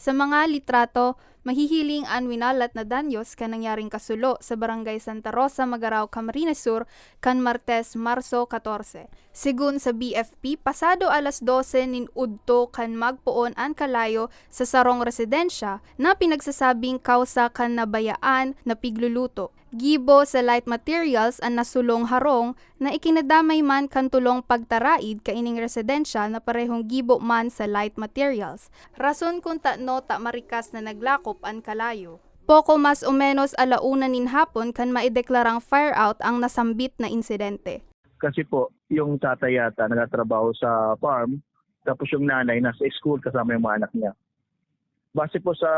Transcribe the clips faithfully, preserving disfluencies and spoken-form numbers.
Sa mga litrato, mahihiling an winalat na danyos kan nangyaring kasulo sa Barangay Santa Rosa, Magarao, Camarines Sur, kan Martes, Marso katorse. Segun sa B F P, pasado alas dose nin udto kan magpoon an kalayo sa sarong residensya na pinagsasabing kawsa kan nabayaan na pigluluto. Gibo sa light materials an nasulong harong na ikinadamay man kan tulong pagtaraid kaining residensya na parehong gibo man sa light materials. Rason kun tano ta marikas na naglakop an kalayo. Poko mas o menos ala una nin hapon kan maideklarang fire out ang nasambit na insidente. Kasi po, yung tatay yata nagtatrabaho sa farm, tapos yung nanay nasa school kasama yung mga anak niya. Base po sa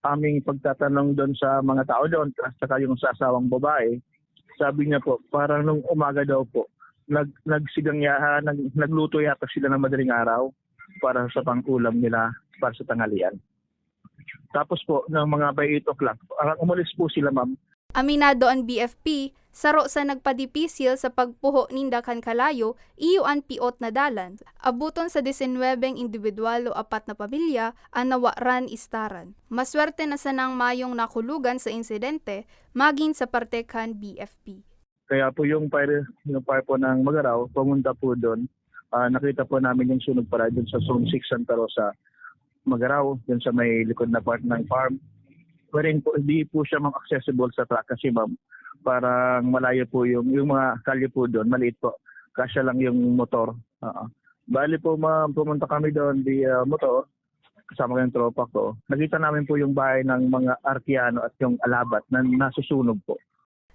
aming pagtatanong doon sa mga tao doon, at saka yung sa asawang babae, sabi niya po, parang nung umaga daw po, nag, nagsigang yata, nag, nagluto yata sila ng madaling araw para sa pang-ulam nila, para sa tanghalian. Tapos po, ng mga by eight o'clock, ah, umalis po sila, ma'am. Aminado an B F P, saro sa nagpadipisil sa pagpuho ninda kan kalayo, iyo an piot na dalan. Abuton sa disinwebeng indibidwal o apat na pamilya an nawaran istaran. Maswerte na sanang mayong nakulugan sa insidente, magin sa parte kan B F P. Kaya po yung fire, yung fire po ng Magarao, pumunta po doon. Ah, nakita po namin yung sunog pala doon sa Zone six Santa Rosa, Magarao, doon sa may likod na part ng farm. Wherein po, hindi po siya, ma'am, accessible sa truck kasi, ma'am, parang malayo po yung, yung mga kalye po doon, maliit po. Kasya lang yung motor. Oo. Bali po, ma'am, pumunta kami doon via motor, kasama ko yung tropa ko. Nakita namin po yung bahay ng mga Arkiano at yung Alabat na nasusunog po.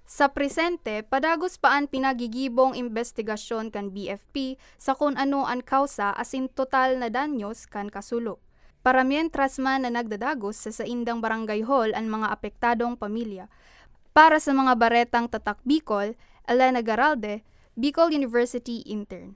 Sa presente, padagos pa an pinagigibong imbestigasyon kan B F P sa kun ano an kawsa asin total na danyos kan kasulo. Paramientras man na nagdadagos sa saindang barangay hall an mga apektadong pamilya. Para sa mga baretang Tatak Bicol, Elena Garalde, Bicol University Intern.